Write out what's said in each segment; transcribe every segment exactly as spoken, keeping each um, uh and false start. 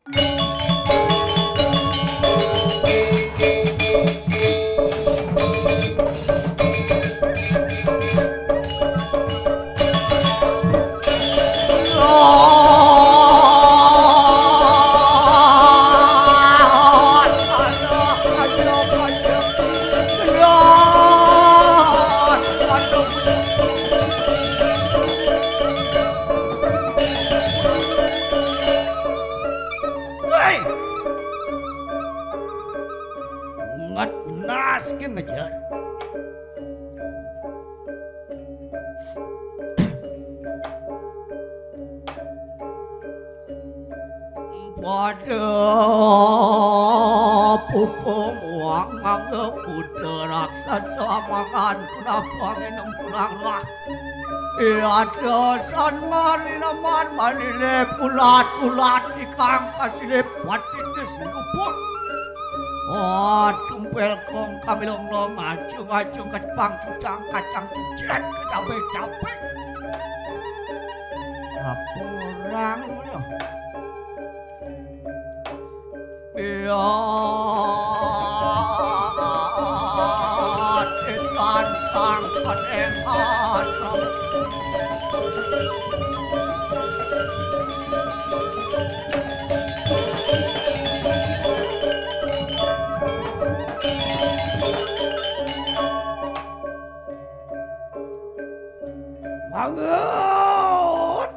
Woi! Nget nas ki ngejar. Pada pupung wang mangga buta raksasa mangan kunapa ngenem kunang rah. Iya dasan malinaman malilip ulat-ulat ikang kasilip patitis luput. Oh, tumpel kong kamilong-long, ajung-ajung kacpang cucang kacang cucet kacabe-cabe. Apa orang ngono? Iya, ikan sang peneng asem. Mangut.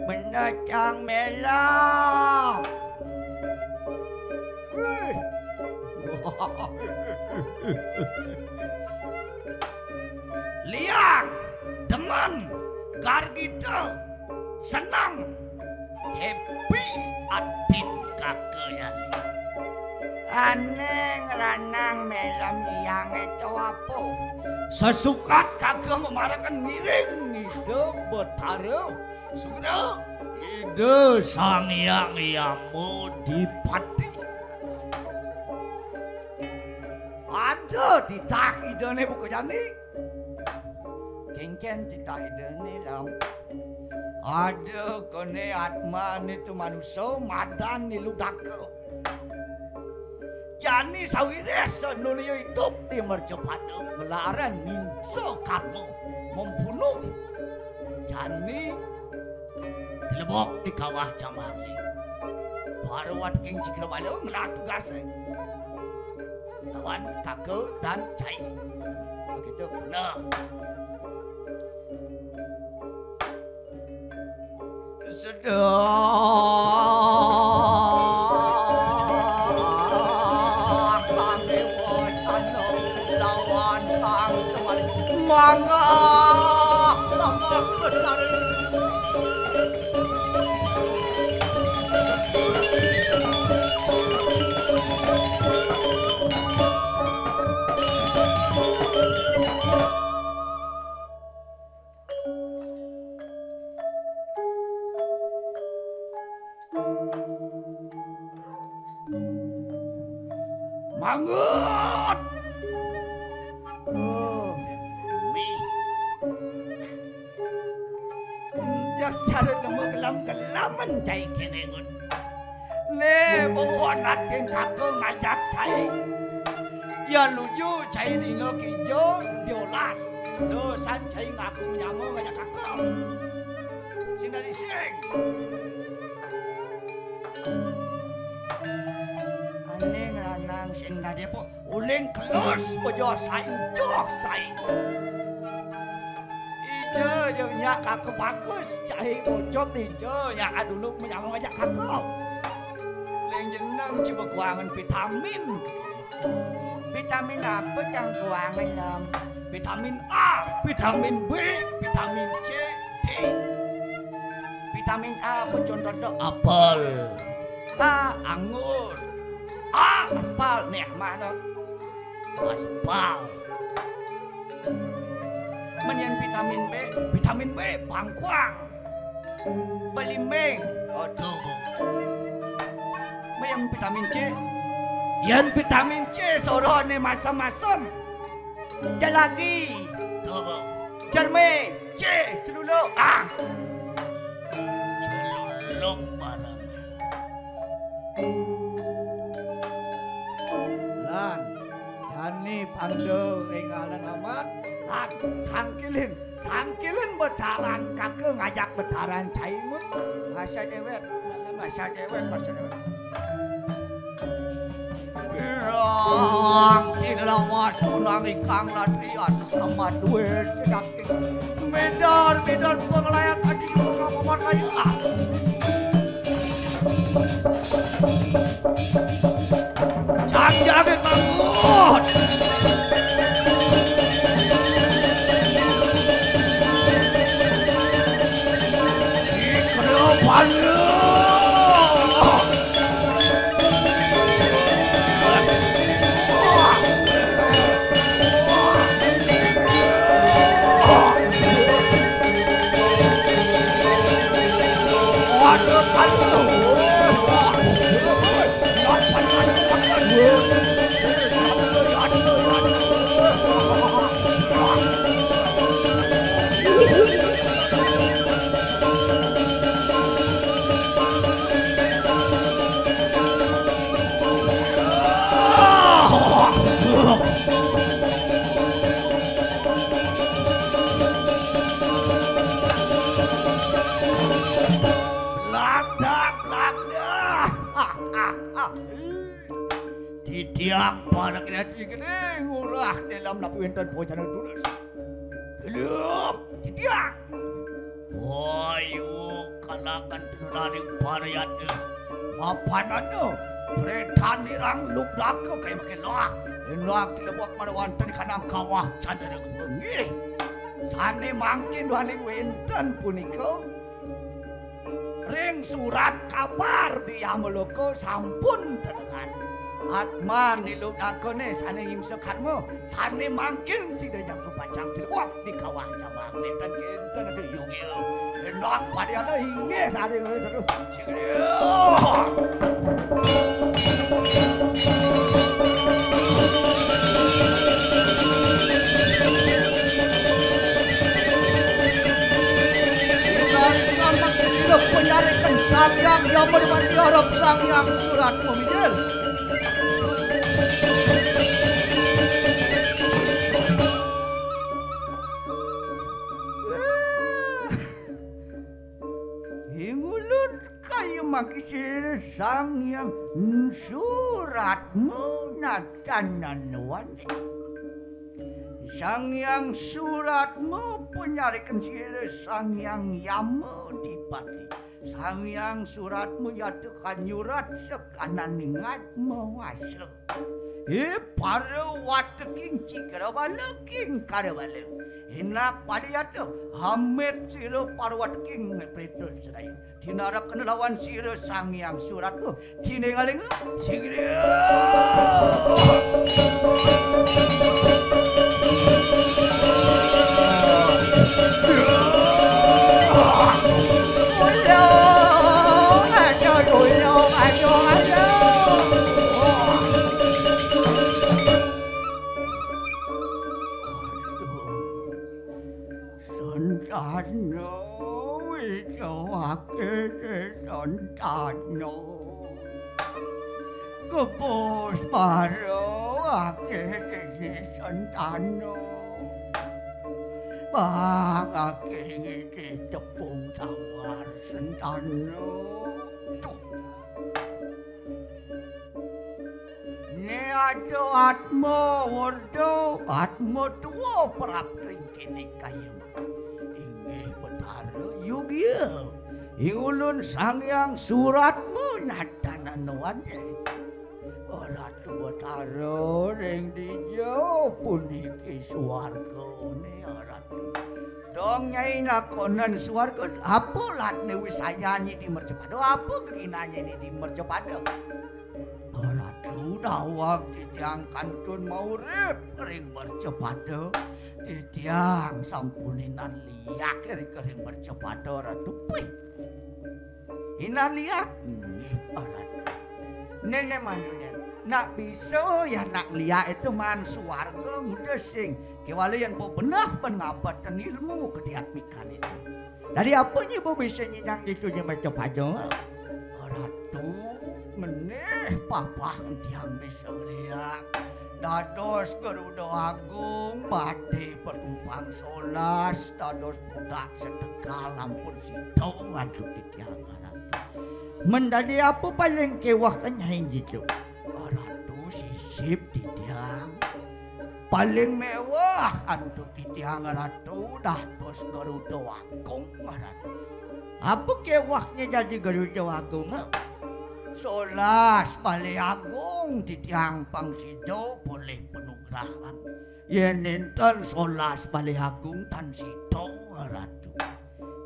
Menacang mela. Wih. Liang, demen, gargita, senang, happy, adin kaka ya. Ane ngranang melem iyange to apa? Sesukat kagem maraken ngiring Ida Betara Sugena. Ida Sang Hyang Yama Dipati. Ada titah idane buka jani. Kengken titah idane lam. Ada kene atmane tu manusa madan nilu daka. Jani sawiréh sanunia idup di mercapada ngelarang nginsa karma membunuh. Jani dilebok di kawah jambange. Para wateking Cakrawala ngelah tugase. Lawan kaka dan cai. Begitu benar. Sedang kami wacana lawan Kang Semar. Mangga, mangga benar. Mangut. Oh, mi. Jar cara nemu gelam-gelaman cai kene ngut. Ne, buan atin kaka ngajak cai. Ya nuju cai dina kija diolas. Dosan cai ngaku nyama ngajak kaka. Sing dadi sing. Ane ngranang sing dadi apa? Uling kelus bejo sai joh sai. Ija jeung nya kaka bagus, cai bocok ija nya aduluk menyama ngajak kaka. Ling jeneng ci bekuangan vitamin. Vitamin apa cang kuangan, Lam? Vitamin A, vitamin B, vitamin C, D. Vitamin A apa contoh tu? Apel. A, anggur. A, aspal. Nih, mana? Aspal. Men yen vitamin B, vitamin B, bangkuang. Belimbing. Aduh. Men yen vitamin C. Yen vitamin C sorone masem-masem. Celagi. Tuh. Cerme. C, celuluk. Ah. Celuluk barang. Lan jani pangda ring alan amat, lan tangkilin, tangkilin betaran kaka ngajak betaran caingut. Masa dewek, masa dewek, masa dewek. Pirang ti lawas kunang ikang latri asa sama duel cedak. Medar, medar panglayat adi pangamamat raya. Jang jaget mangut. Cikra bala. Blagdak, blagdak. Ah, ah, ah. Titiang pada kena tinggi ngurah dalam napi wénten pocana tunas. Gelem, titiang. Wayu kalakan tenulaning parayatna. Mapanana, pretan nirang lugdaka kaya makin loah. Enlak tilebok marawanten kanang kawah candana gepengiri. Sané mangkin duaning wénten punika, ring surat kabar di Yamaloka sampun tedengan. Atman nilugdakané sané ngimsa karma, sané mangkin sida jaga pacang tilebok di kawah jamang. Nénten kénten adu yugil. Énak padiana inggih sané ngurus adu. Sing dia. Sida panyarikan Sang Hyang Yamadipati arep Sang Hyang Surat Mamijil. Ingulun kaya mangkisir Sang Hyang Suratma natanan wani. Sang Hyang Suratma panyarikan sira Sang Hyang Yama Dipati. Sang Hyang Suratma yata kanyurat sakananing atma wasa. He para wateking cikra bala kingkara bala. Enak pada yata, amit sira para wateking preta sedaya. Dinarekna lawan sira Sang Hyang Suratma. Diningalinga, sing dia. Sentana, wijawake sentana. Kepus paro ake sisi sentana. Bang ake ngisi tepung tawar sentana. Tuh. Né ada atma werda, atma tua prapta ing kéné kayun. Inggih Betara Yugia. Ing ulun Sang Hyang Suratma natanan wani. Ratu Betara ring dija puniki suargané, Ratu. Dong nyai nakonan suarga, apa latné wisayan nyai di mercapada, apa geginannya nyai di mercapada? Ratu, daweg titiang kantun maurip ring mercapada, titiang sampuninan liak ring, ring mercapada, Ratu. Puih. Inan liak? Nggih, Ratu. Néné manu, Nén. Nak bisa ya nak liak itu maan suarga nguda sing. Kéwala yén bebenah ban ngabatan ilmu kediatmikan itu. Dadi apa nyai bisa nyidang ditu di mercapada? Ratu, Menéh papah tiang bisa liak. Dados Garuda Agung badé patumpang solas, dados budak setegal ampun sida antuk titiang, Ratu. Mendadi apa paling kéweh Nyai ditu? Ratu, sisip titiang. Paling méweh antuk titiang, Ratu, dados Garuda Agung, Ratu. Apa kéwehné dadi Garuda Agung? Solas Balé Agung titiang pang sida polih panugrahan. Yén nénten solas Balé Agung tan sida, Ratu.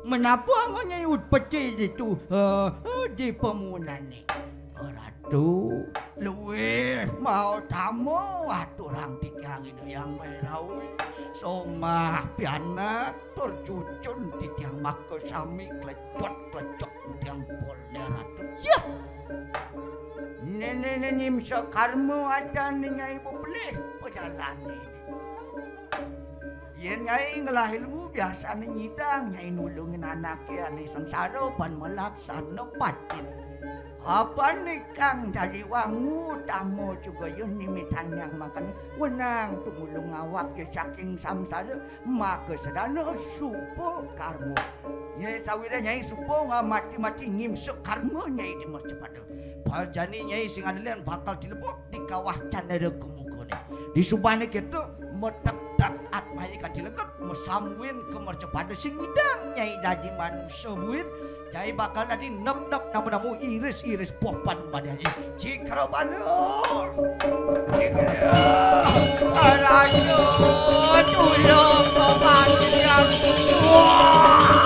Menapa anggon Nyai utpeti ditu, eh, eh, di pamuunané? Ratu, luih mautama aturang titiang Ida Hyang Wairawi. Somah pianak tur cucun titiang maka sami klecot-klecot titiang polih, Ratu. Yah! Néné nyimsa karma adané Nyai bebelih pajalané. Yén Nyai ngelah ilmu biasané nyidang Nyai nulungin anaké ané sangsara ban malaksana patut. Apané kang dadi wangu tama juga yén nimitang nyang mangkana wenang tumulung awak ya saking samsara maka sedana suba karma. Nyai sawira Nyai suba ngamati-mati nyimsa karma Nyai di mercapada. Pajani Nyai sing andelén bakal dilebok di kawah candra kemukané. Disubané kéto, metektek atmaé kadi legep, masambuin ka mercapada sing nyidang Nyai dadi manusa buin, Nyai bakal dadi nep-nep namu-namu iris-iris poh panumadian Nyai. Cikra balur. Cikra. Raja, tulung pamatian. Wah.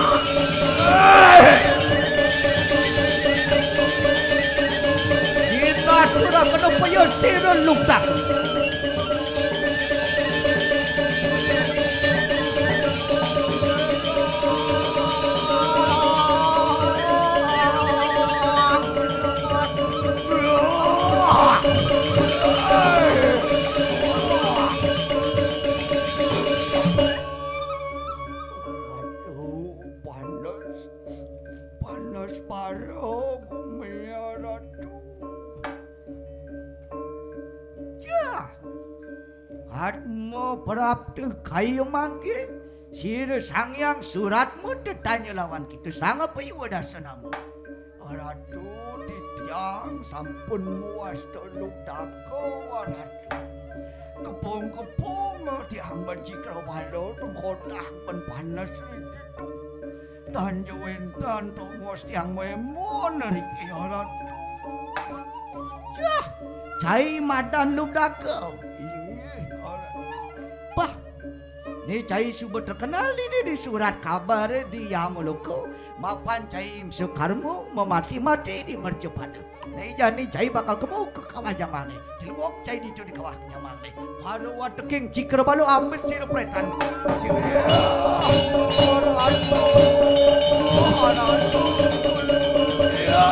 Sira tura kena paya sira lutak. Aduh, panas. Panas para gumi, Ratu. Yah. Atma prapta kaya mangké, sira Sang Hyang Suratma tetanya lawan kita, sangapa iwa dasanama? Ratu, titiang sampun muwasta ludaka, Ratu. Kepung-kepung tiang ben cikra bala, tengkotak ben panas riki. Tan ja wénten tongos tiang mémon riki, Ratu. Yah, cai madan ludaka. Inggih, Ratu. Bah, né cai suba terkenal di, di, di surat kabar di Yamaloka, mapan cai sukarma mamati-mati di mercapada. Nah, jani cai bakal kema ka kawah jamané. Dilebok cai ditu di kawah jamané. Para wateking cikra bala ambit sira prétan. Sira. Para antu. Para antu. Ya.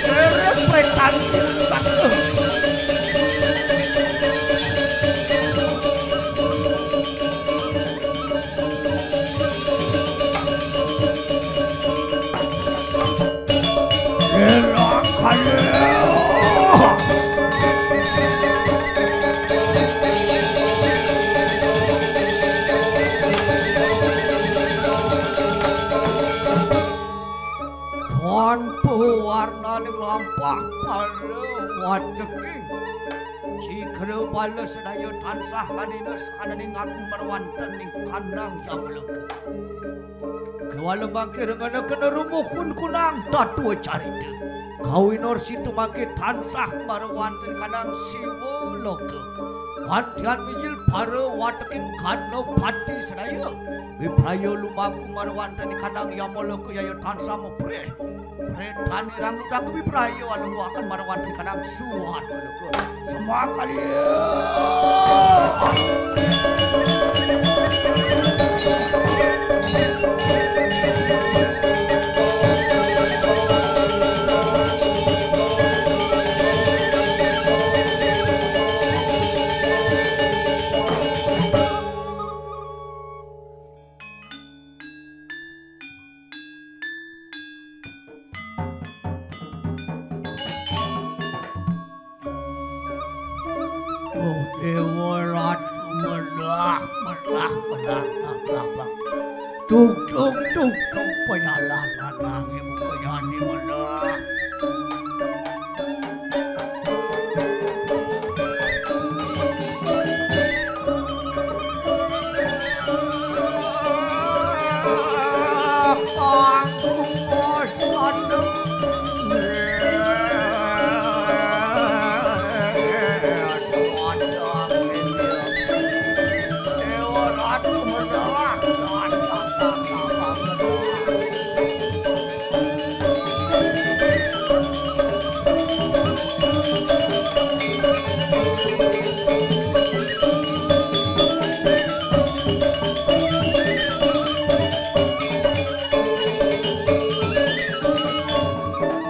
Sira prétan sira. Tanpa warnaning lampah para wateking. Cikra bala sedaya tansah kanina sahananing ngaku marwanten ing kanang Yamaloka. Kéwala mangké rengena kena rumuh kun-kunang tatua carita. Kawinor situ mangké tansah marwanten kanang Siwa Loka. Antian mijil para wateking ganapati sedaya. Wipraya lumaku marwanten kanang Yamaloka yaya tansah maprih. Prétan irang ludaka wipraya alungguhaken marwanten kanang Suwarga Loka. Semakali. Oh, Déwa Ratu, melah, melah, melah, melah, melah. Tuk, tuk, tuk, tuk, pejalan lanangé muka jani melah.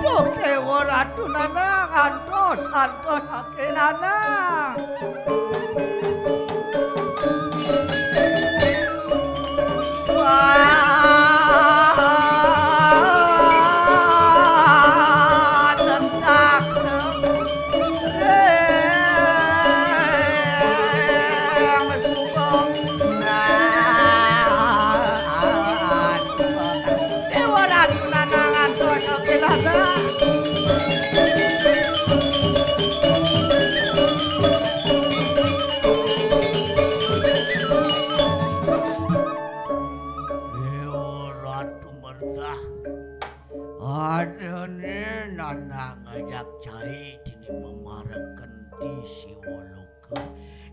Duh, Déwa Ratu Nanang, antos, antos, saké Nanang. Déwa Ratu Nanang, antos, saké Nanang. Déwa Ratu Merdah. Adané Nanang ngajak cai dini mamareken di Siwa Loka.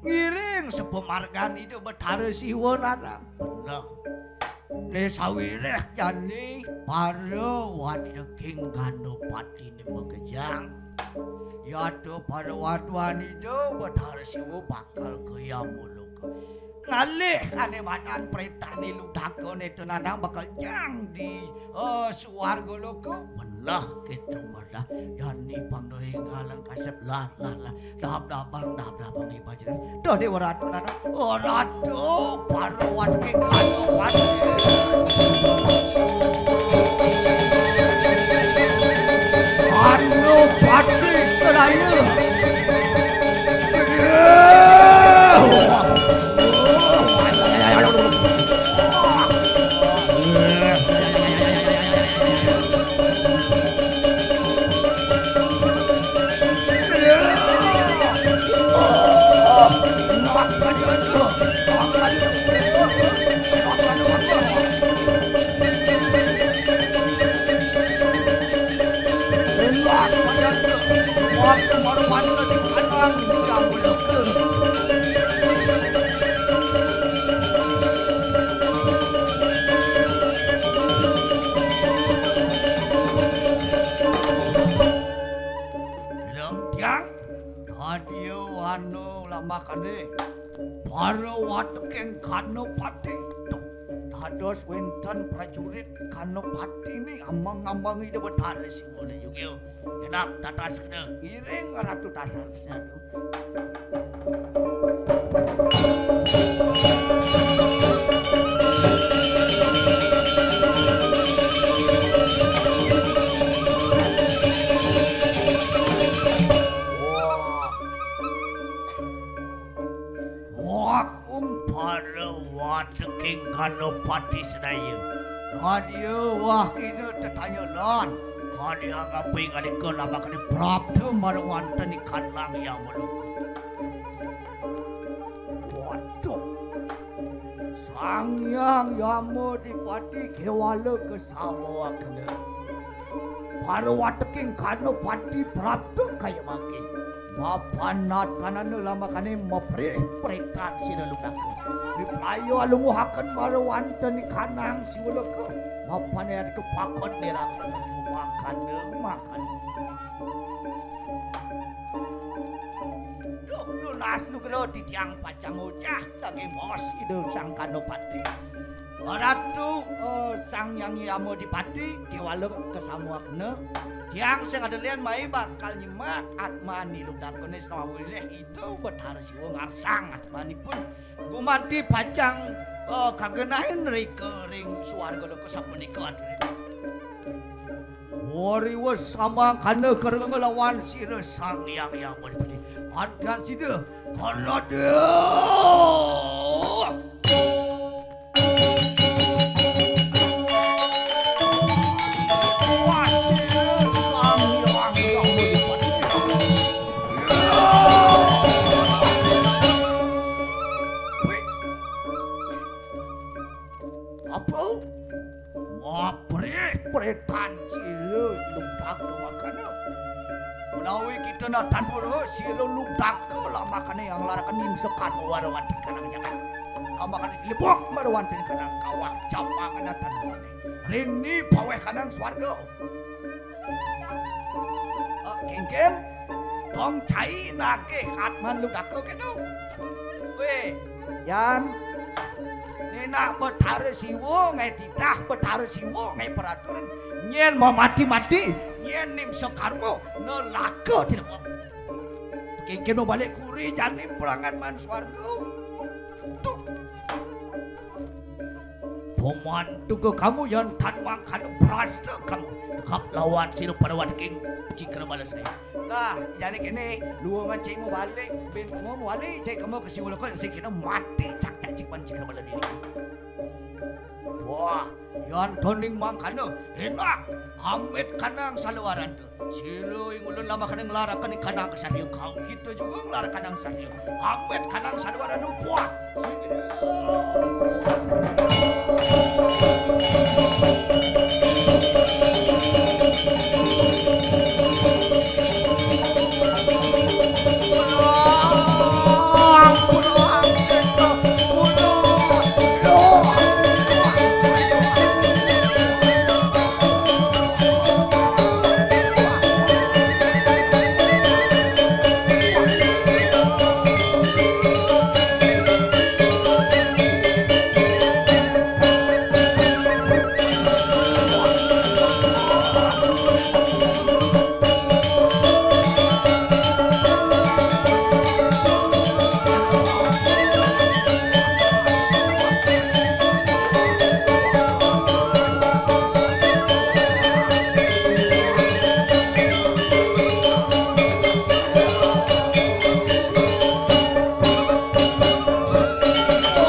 Ngiring sapamargan Ida Betara Siwa Nanang. Beneh. Né sawiréh jani para wateking Ganopatiné makejang. Yata para waduan Ida Betara Siwa bakal ka Yamaloka. Ngalih ané madan prétané ludakané to Nanang bakal jang di, eh, suwarga loka. Beneh kéto malah. Jani pang dohé ngalang kasép lah, lah, lah. Dab-dabang, dab-dabang ibajar. Duh, Déwa Ratu Nanang. Oh, Ratu, para wateking Ganopati. Ganopati sedaya. Lem tiang, dadia wana lamakané para wateking Ganopati. Duh, dados wénten prajurit Ganopatiné amang-amang Ida Betara Siwa Yugya. Genap tatas kena, iring Ratu Tasar Sadu. Wah. Wah, kumpara wateking Ganopati sedaya. Dadia wah kina tetanyalan. Kadi anggapi ngadika lamakané prapta mara wanten ikan lang Yamaloka. Waduh. Sang Hyang Yamadipati kéwala kasama akena. Para wateking Ganopati prapta kaya mangké. Mapan natanana lamakané maprih-prihan sira ludaka. Wipraya alungguhaken mara wanten ikan lang Siwaloka. Mapan ayat kepakon nirang makana, makana. Duh, nunas nugra titiang pacang ngocah daging maos Ida Sang Ganopati. Ratu, eh, Sang Hyang Yamadipati, kéwala kasama akena. Tiang sing ada lian mai bakal nyemak atmani ludakané sawiréh Ida Betara Siwa ngarsang atmanipun. Gumanti pacang, eh, kagenahin rika ring suwarga loka sapunika, aturé. Wariwa samangkana kereng lawan sira Sang Hyang Yamadipati. Antian sida, Kaladewa. Wah, sira Sang Hyang Yamadipati. Wih. Apa? Wah, prit-pritan sira ludaga makana. Menawi kita natan pura, sira ludaga lah makana yang larakan ning sekan warawan di kanang jagat. Kamakana silibuk marawan di kanang kawah jamang natan pura. Ring ni paweh kanang swarga. Ah, Kingkin, dong cai nagih katman ludaga keto. Weh, Yan, nenak Betara Siwa ngai titah, Betara Siwa ngai peraturan, nyen mamati-mati, nyen nim sekarma, nelaga tidak apa. Kingkin mau balik kuri jani perangat man swarga. Tuh. Pamantuka kamu yan tan mangkana brasta kamu. Tegap lawan sira pada wateking cikra balas ni. Nah, jani kene, luangan cai mau balik, ben kamu mau balik, cai kamu ke siwala kau yang sing kena mati cak-cak cikman cikra balas diri. Wah, yan toning mangkana, enak, amit kanang salawaran tu. Sira ing ulun lama kena ngelarakan ing kanang kesatria kau. Kita juga ngelarakan kanang kesatria. Amit kanang saluaran empuah.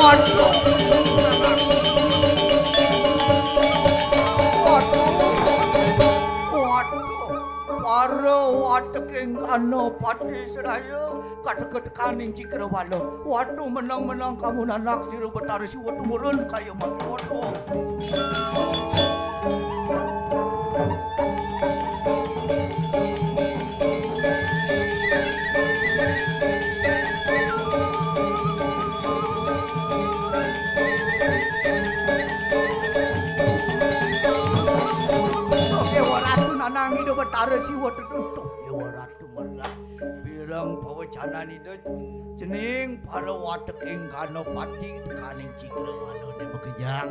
Waduh. Waduh. Waduh. Para wateking Ganapati sedaya, kateka-tekaning Cikrawala. Waduh, menang-menang kamu nanak sira Betara Siwa tumurun kaya mati. Waduh. Dewa Ratu nanang ida Betara Siwa tetutuh. Dewa Ratu merah. Pireng pawecanan ida cening para wateking Ganapati tekaning Cikrawalane makejang.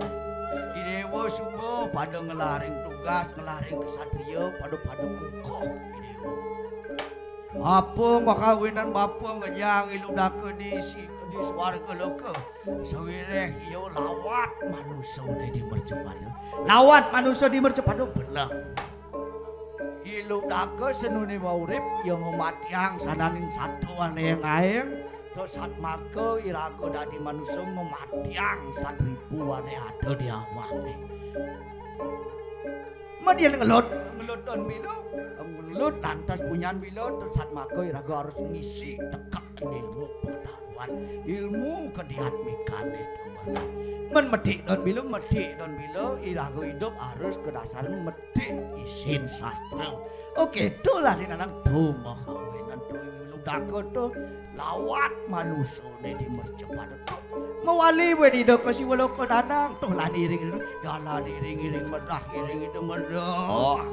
Idewa suba pada ngelaring tugas, ngelaring kesatria, pada-pada kukuh Idewa. Bapa makawinan bapa ngejang iludaka di si-, di swarga loka. Sawireh iya lawat manusa di mercapada. Lawat manusa di mercapada bener. Iludaka senuni maurip, ya ngamatiang sananing satua ane ngaeng, to satmaka iraga dadi manusa ngamatiang satripu ane ada di awake. Men ya ngelut, ngelut don bila, ngelut lantas punyan bila, to satmaka iraga harus ngisi tekak ilmu pengetahuan, ilmu kediatmikane to merah. Men metik don bila, metik don bila, iraga idup harus kedasar metik isin sastra. Oke, itulah rinanang tumahawinan tu ludaka tu lawat manusane di mercapada tu. Mawali we dida ka siwa loka danang tu lan iring, jalan iring-iring merah, iring itu merah.